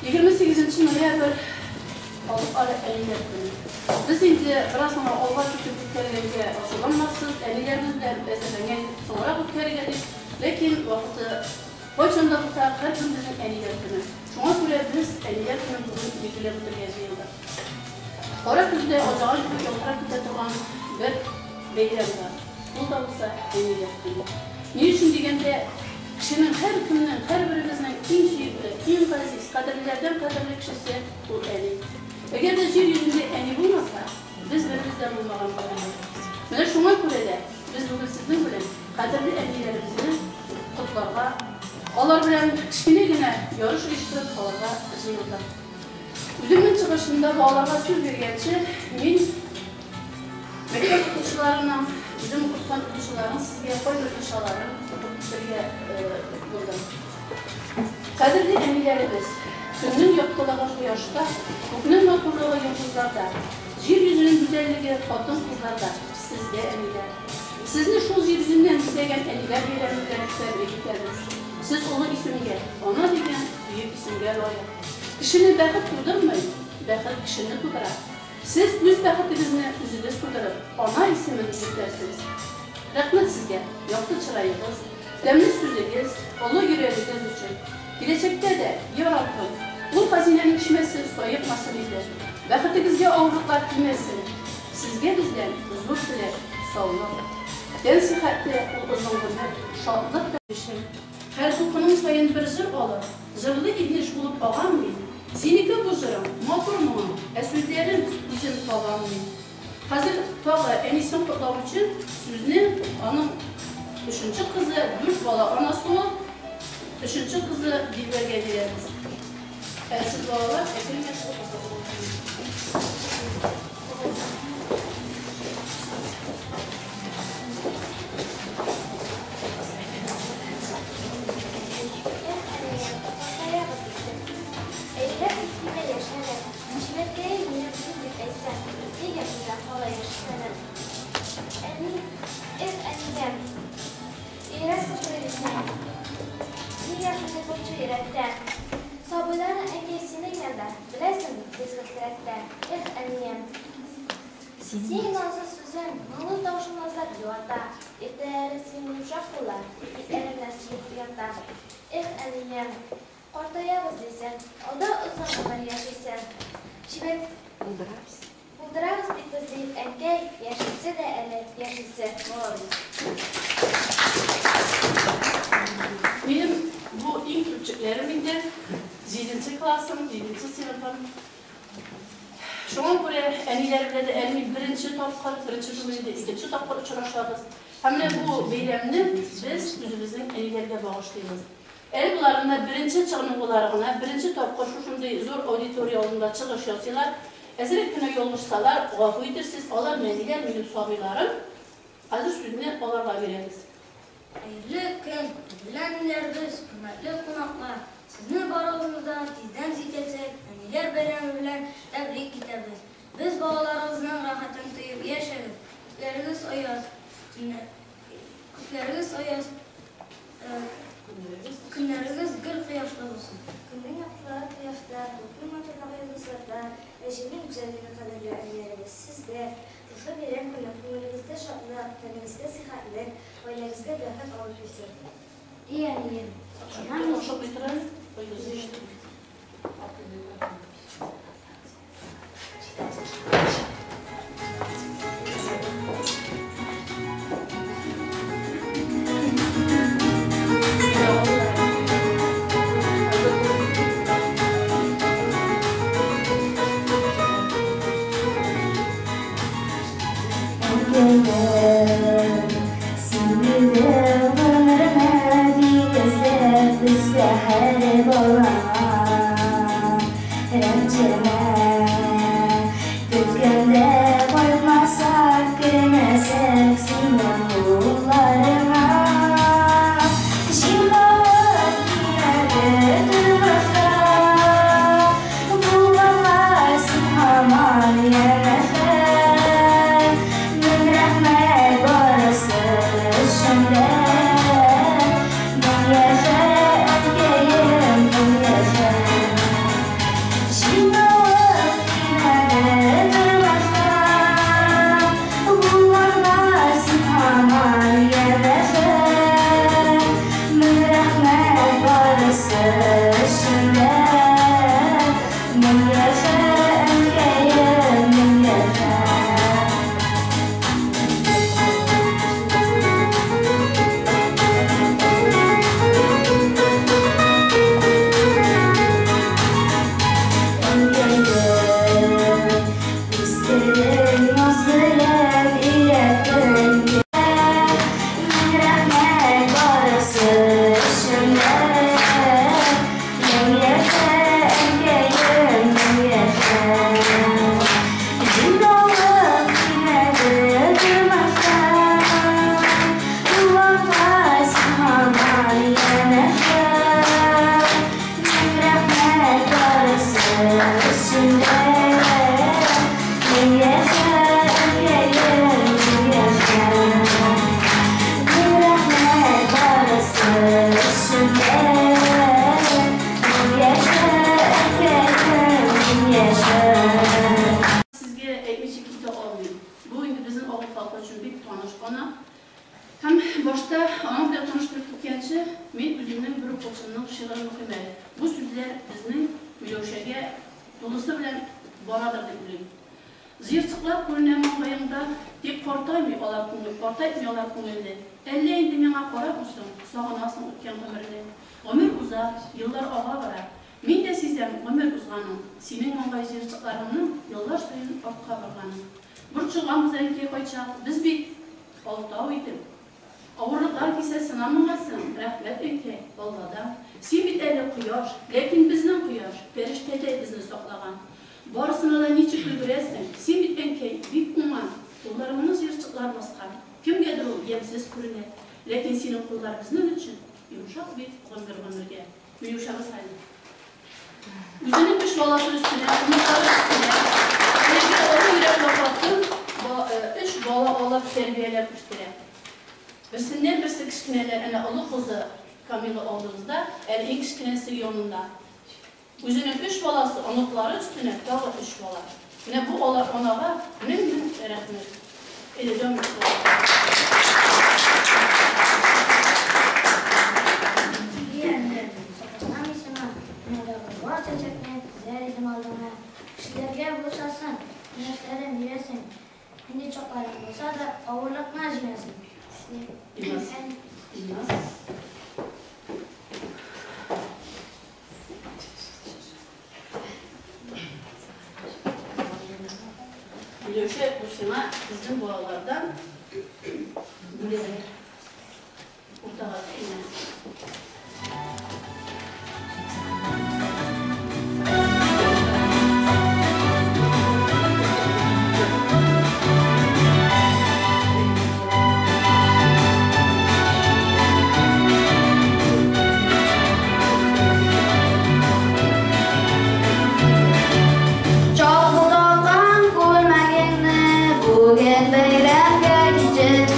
28 ноябрь Халыкара әниләр көне. Без инде бераз гына алга китеп үткәргәнгә ачуланмассыз, әниләребез белән әзерләнгән идек, соңрак үткәрергә дип, ләкин вакыты кайчан да булса, һәр көн безнең әниләр көне. Шуңа күрә без әниләр көнен бүген билгеләп үтәргә җыелдык. Кара көздә аҗаган кебек ялтырап китә торган бер бәйрәм бар. Ул да булса әниләр көне. Ни өчен дигәндә, кешенең һәркемнең, һәрберебезнең иң сөекле, иң газиз, кадерлеләрдән кадерле кешесе ул әни. Әгәр дә җир йөзендә әни булмаса, без беребез дә булмаган булыр идек. Менә шуңа күрә дә без бүген сезнең белән кадерле әниләребезне котларга, алар белән кечкенә генә ярыш оештырып алырга җыелдык. Үземнең чыгышымда балаларга сүз биргәнче, мин мәктәп укучыларының, үзем укыткан укучыларның сезгә кайбер иншаларын укып китәргә булдым. Кадерле әниләребез, көннең яктылыгы кояшта, күкнең матурлыгы йолдызларда, җир йөзенең гүзәллеге хатын-кызларда, сездә, әниләр. Сезне шул җир йөзеннән бизәгән әниләр бәйрәме белән тәбрик итәбез. Сез олы исемгә, ана дигән бөек исемгә лаек. Кешене бәхет тудырмый, бәхет кешене тудыра. Сез үз бәхетегезне үзегез тудырып, ана исемен йөртәсез. Рәхмәт сезгә, якты чыраегыз, тәмле сүзегез, олы йөрәгегез өчен. Киләчәктә дә, я Раббым, ул хәзинәнең чишмәсе саекмасын иде. Бәхетегезгә авырлыклар килмәсен. Сезгә бездән зур теләк, саулык, тән сихәте, ул озын гомер, шатлык. Өчен. Һәр дулкының саен бер җыр алып, Җырлы инеш булып агам мин. Синеке бу җырың, матур моңың, Ә сүзләрен үзем табам мин. Хәзер тагы әнисен котлау өчен сүзне аның өченче кызы, дүрт бала анасы ул, өченче кызы Дилбәргә бирәбез. Ә сез, балалар, әкрен генә чыгып басарга Эх, әнием, картаябыз дисең. Әйрәп киткәндә яшәмә, Чибәркәем, минем син дип әйтсәң, Нигә шунда кала яшьсәнем? Әни, эх, әнием, Йөрәк сыкрый дисең, Нигә шундый борчу йөрәктә? Сабыйларың, әнкәй, синең янда, Беләсең бит, без хәсрәттә, Эх, әнием. Синең назлы сүзең, моңлы тавышың назлап юата, Иртәләре синең йомшак куллар, Битләремнән сөеп уята. Эх, әнием. Картаябыз дисең, алда озын гомер яшисең. Чибәр. Булдырабыз. Булдырабыз бит без, диеп, әнкәй, яшисе дә әле, яшисе. Молодец. Минем бу иң төпчекләрем инде, җиденче классым, җиденче сыйныфым. Шуңа күрә әниләре белән дә әле мин беренче тапкыр, беренче түгел инде, икенче тапкыр очрашабыз. Һәм менә бу бәйрәмне без үзебезнең әниләргә багышлыйбыз. Әле болар менә беренче чыныгулары гына, беренче тапкыр шушындый зур аудитория алдында чыгыш ясыйлар. Әзрәк кенә ялгышсалар, гафу итерсез, алар нәниләр, минем сабыйларым. Хәзер сүзне аларга бирәбез. Хәерле көн, кадерле әниләребез, хөрмәтле кунаклар! Сезне барыгызны да тиздән җитәчәк Әниләр бәйрәме белән тәбрик итәбез. Без балаларыгызның рәхәтен тоеп яшәгез, күкләрегез аяз, күкләрегез аяз, Көннәрегез гел кояшлы булсын. Көннең яктылыгы кояшта, күкнең матурлыгы йолдызларда, ә җирнең гүзәллеге кадерле әниләребез, сездә. Шушы бәйрәм көне күңелегездә шатлык, тәнегезгә сихәтлек, гаиләгезгә бәхет алып килсен. И әнием, саклана мин. Әнкәем, син минем гомеремә нигезләп, безгә һәр бала. өстендә. Мең яшә, әнкәем, мең яшә. Мең рәхмәт барысы өчен дә. Мең яшә, әнкәем, мең яшә. Сезгә әйтмичә китә алмыйм. Бу инде безнең авыл халкы өчен бик таныш ана. Һәм башта аның белән таныштырып киткәнче, мин үземнең бер укучымның шигырен укыйм әле. Бу сүзләр безнең Миләүшәгә тулысы белән барадыр дип уйлыйм. Җыерчыклар күренә маңгаеңда, тик картаймый алар күңел, картайтмый алар күңелне. Әллә инде миңа карап үсең, сагынасың үткән гомерне. Гомер уза, еллар ага бара. Мин дә сизәм гомер узганын, синең маңгай җыерчыкларыңның еллар саен артка барганын. Борчылганбыз, әнкәй, кайчак, без бит алтау идек. Авырлыклар килсә сынамагансың, рәхмәт, әнкәй, Алладан. Син бит әле кояш, ләкин безнең кояш, фәрештәдәй безне саклаган. Барысына да ничек өлгерәсең? Син бит, әнкәй, бик уңган. Кулларыңны җыерчыклар баскан. Кемгәдер ул ямьсез күренә. Ләкин синең куллар безнең өчен йомшак бит гомер-гомергә. Миләүшәбез әле. Үзенең өч баласы өстенә, оныклары өстенә, әлеге олы йөрәкле хатын өч бала алып тәрбияләп үстерә. Берсеннән берсе кечкенәләр, әнә олы кызы Камила алдыбызда, әле иң кечкенәсе янында. Үзенең өч баласы, оныклары өстенә тагы өч бала. Менә бу алар анага мең-мең рәхмәт. Әле дәвам итә. Сагынам мин сиңа, дөньядагы бар чәчәкне тезәр идем алдыңа. Кешеләргә булышасың, киңәшләрен бирәсең. Нинди чакларың булса да, авырлыкны җиңәсең. Илназ. Илназ. Миләүшә, бу сиңа безнең балалардан бүләк. Уртага Илназ. Чалгы таккан күлмәгеңне бүген бәйрәмгә кичеп,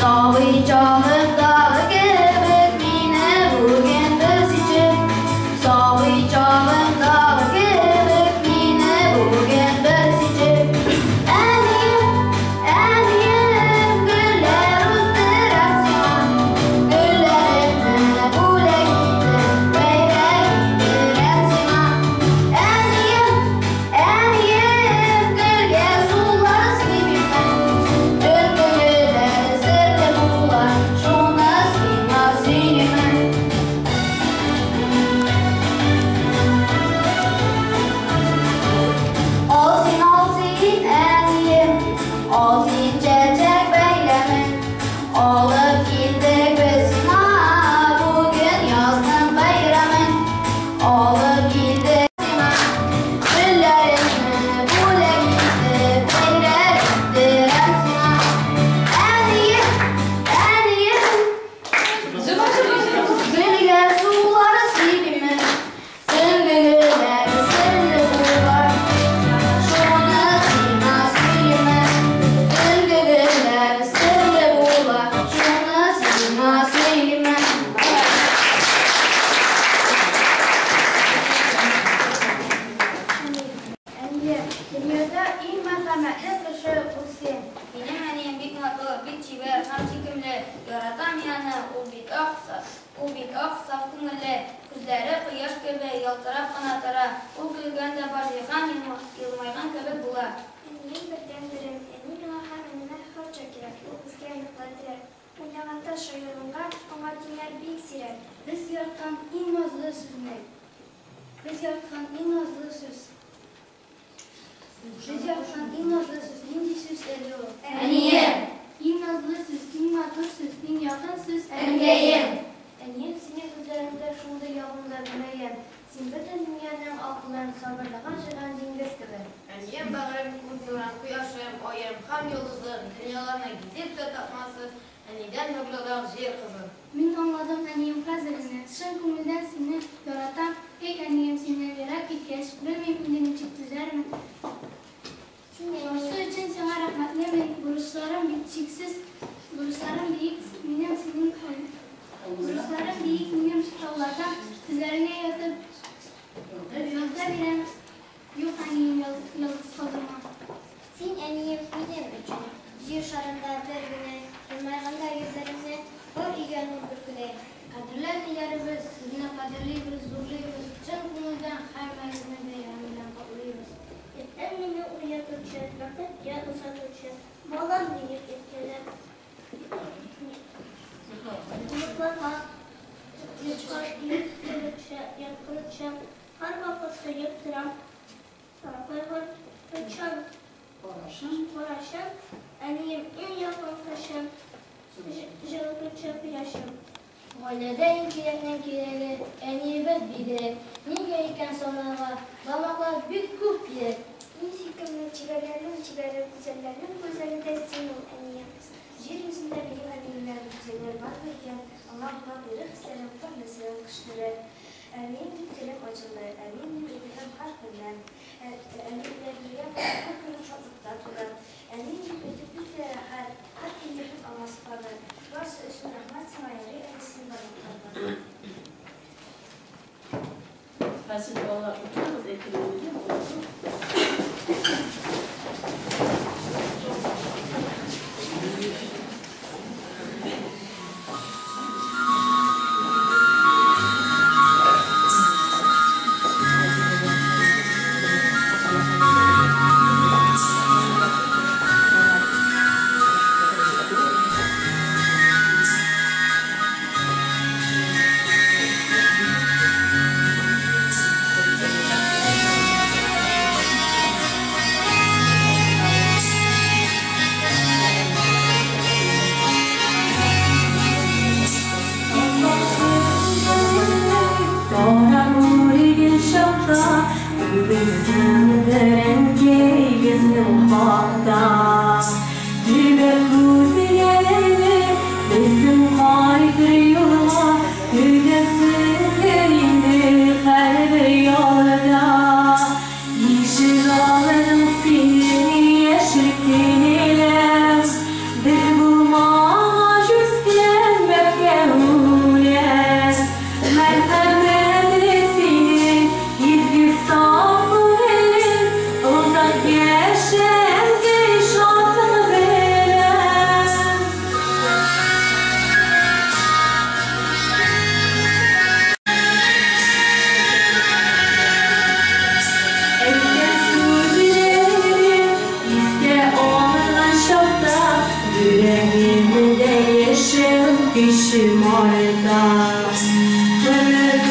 сабый чагымдагы кебек мине бүген бер сичеп, сабый чагымдагы кебек мине бүген бер сичеп. Әнием, әнием, гөлләр үстерәм сиңа, гөлләремне бүләк итеп, бәйрәм иттерәм сиңа. Әнием, әнием, гөлгә сулар сибимме, төн гөлләре серле була, шуны сиңа сөйлимен. Ал син, ал син, әнием, ал син чәчәк бәйләмен, алып килдек без сиңа бүген язның бәйрәмен. Алып килдек сиңа гөлләремне бүләк итеп, бәйрәм иттерәм сиңа. Әнием, әнием, гөлгә сулар сибимен, сөнге гөлләре серле була, шуны сиңа сөйлимен. Төнге гөлләре серле була, шуны сиңа сөйлимен. Әнием, дөньяда иң мәрхәмәтле кеше ул син. Минем әнием бик матур, бик чибәр һәм сөйкемле. Яратам мин аны, ул бит ак, ул бит ак, саф күңелле. Күзләре кояш кебек ялтырап кына тора. Ул көлгәндә бар җиһан елмайган кебек була. Әнием бердәнберем, әни миңа һәм энемә һәрчак кирәк, ул безгә ныклы терәк. Уйнаганда шаярганга аңа тиңнәр бик сирәк. Без яраткан иң назлы сүзне. Без яраткан иң назлы сүз. Без яраткан иң назлы сүз. Нинди сүз әле ул? Әнием! Иң назлы сүз, иң матур сүз, иң якын сүз. Әнкәем! Әнием, синең күзләреңдә шундый ягымлы мөлаем. Син бөтен дөньяның акылын, сабырлыгын җыйган диңгез кебек. Әнием, бәгърем, күз нурым, кояшым, аем һәм йолдызым, дөньяларны гизеп тә тапмассыз, әнидән нурлырак җир кызы. Мин аңладым, әнием, хәзер генә. Чын күңелдән сине яратам. Эй, әнием, синнән ерак киткәч, белмим инде. торам. Кайгыртучан карашым, әнием иң якын кешем, җылытучы кояшым. Гаиләдә иң кирәкнең кирәге, әниебез бигрәк. Нигә икән санарга, бармаклар бик күп кирәк. Иң сөйкемле, чибәрләрнең чибәре, гүзәлләрнең гүзәле дә син ул, әнием. Җир йөзендә минем әниемнән гүзәлләр бармы икән? Аңа булган йөрәк хисләрем кан көчлерәк. Әнием дип телем ачылды, әнием дип әйтеләм һәр көннән. Әнием белән бергә булып һәр көнем шатлыкта туды. Әнием дип әйтеп бик тә рәхәт, һәр көн яшәп аңа сокланыр. Барысы өчен рәхмәт сиңа, ярый әле син барлыкларда. Хәзер балалар утырыгыз, әйтелгән булсын. Kışım orada. Kırmızı